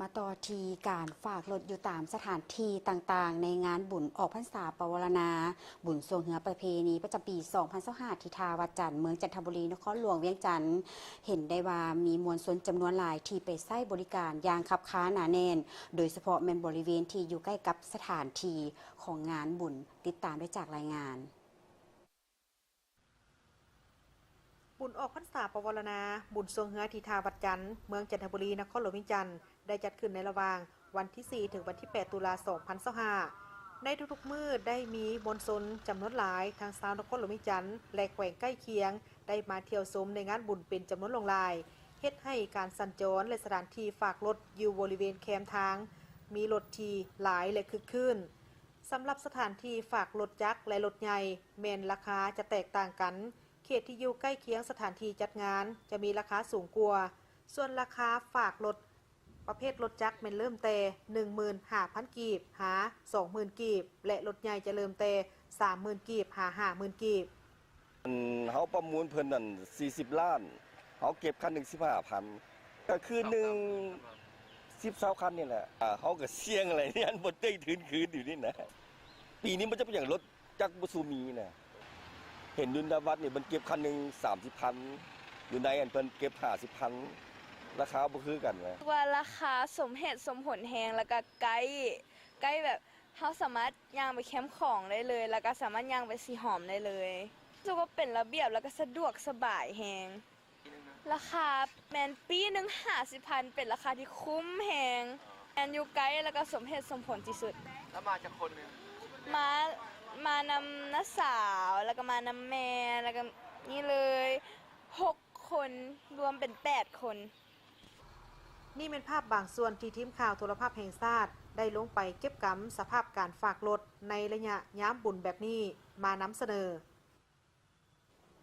ມາຕໍ່ທີ່ການຝາກລົດຢູ່ຕາມສະຖານທີ່ຕ່າງໆ ໃນງານບຸນອອກພັນສາປະວາລະນາ ບຸນຊ່ວງເຮືອປະເພນີປະຈຳປີສອງພັນຊາວຫ້າ ທີ່ທ່າວັດຈັນ ເມືອງຈັນທະບູລີ ນະຄອນຫຼວງວຽງຈັນ. ເຫັນໄດ້ວ່າມີມວນຊົນຈຳນວນຫຼາຍທີ່ໄປໃຊ້ບໍລິການຢ່າງຄັບຄາໜາແໜ້ນ, ໂດຍສະເພາະແມ່ນບໍລິເວນທີ່ຢູ່ໃກ້ກັບສະຖານທີ່ຂອງງານບຸນ. ຕິດຕາມໄດ້ຈາກລາຍງານ. ບຸນອອກພັນສາປະວາລະນາ ບຸນຊ່ວງເຮືອທີ່ທ່າວັດຈັນ ເມືອງຈັນທະບູລີ ນະຄອນຫຼວງວຽງຈັນ ໄດ້ຈັດຂຶ້ນໃນລະຫວ່າງວັນທີສີ່ ເຖິງວັນທີແປດ ຕຸລາ ສອງພັນຊາວຫ້າ. ໃນທຸກໆມື້ໄດ້ມີມວນຊົນຈຳນວນຫຼາຍ ທັງຊາວນະຄອນຫຼວງວຽງຈັນ ແລະ ແຂວງໃກ້ຄຽງ ໄດ້ມາທ່ຽວຊົມໃນງານບຸນເປັນຈຳນວນຫຼວງຫຼາຍ, ເຮັດໃຫ້ການສັນຈອນ ແລະ ສະຖານທີ່ຝາກລົດຢູ່ບໍລິເວນແຄມທາງ ມີລົດທີ່ຫຼາຍ ແລະ ຄຶກຄື້ນ. ສຳລັບສະຖານທີ່ຝາກລົດຈັກ ແລະ ລົດໃຫຍ່ ແມ່ນລາຄາຈະແຕກຕ່າງກັນ. ເຂດທີ່ຢູ່ໃກ້ຄຽງສະຖານທີ່ຈັດງານຈະມີລາຄາສູງກວ່າ, ສ່ວນລາຄາຝາກລົດປະເພດລົດຈັກແມ່ນເລີ່ມແຕ່ໜຶ່ງໝື່ນຫ້າພັນກີບ ຫາ ສອງໝື່ນກີບ ແລະ ລົດໃຫຍ່ຈະເລີ່ມແຕ່ສາມໝື່ນກີບ ຫາ ຫ້າໝື່ນກີບ. ອັນເຮົາປະມູນເພິ່ນນັ້ນສີ່ສິບລ້ານ ເຮົາເກັບຄັນໜຶ່ງສິບຫ້າພັນ ກໍຄືໜຶ່ງ ສິບຊາວຄັນນີ້ແຫຼະ. ອ່າ ເຮົາກໍສ່ຽງແຫຼະ ຢ້ານບໍ່ໄດ້ທຶນຄືນຢູ່ນີ້ນະ. ປີນີ້ມັນຈະເປັນຫຍັງ ລົດຈັກບໍ່ສູ່ມີນະ. ເຫັນຢູ່ໜ້າວັດນີ້ເພິ່ນເກັບຄັນໜຶ່ງສາມສິບພັນ ຢູ່ໃນອັນເພິ່ນເກັບຫ້າສິບພັນ ລາຄາບໍ່ຄືກັນນະ. ວ່າລາຄາສົມເຫດສົມຜົນແຮງ ແລ້ວກໍໃກ້ ໃກ້ແບບ ເຮົາສາມາດຍ່າງໄປແຄມຂອງໄດ້ເລີຍ ແລ້ວກໍສາມາດຍ່າງໄປສີຫອມໄດ້ເລີຍ. ຮູ້ສຶກວ່າເປັນລະບຽບ ແລ້ວກໍສະດວກສະບາຍແຮງ. ລາຄາແມ່ນປີ້ໜຶ່ງຫ້າສິບພັນ ເປັນລາຄາທີ່ຄຸ້ມແຮງ. ແມ່ນຢູ່ໃກ້ ແລ້ວກໍສົມເຫດສົມຜົນທີ່ສຸດ. ແລ້ວມາຈັກຄົນ? ມາ ມານຳນ້າສາວ ແລ້ວກໍມານຳແມ່ ແລ້ວກໍນີ້ເລີຍ ຫົກຄົນ ລວມເປັນແປດຄົນ. ນີ້ແມ່ນພາບບາງສ່ວນທີ່ທີມຂ່າວໂທລະພາບແຫ່ງຊາດ ໄດ້ລົງໄປເກັບກຳສະພາບການຝາກລົດໃນໄລຍະຍາມບຸນແບບນີ້ ມານຳສະເໜີ.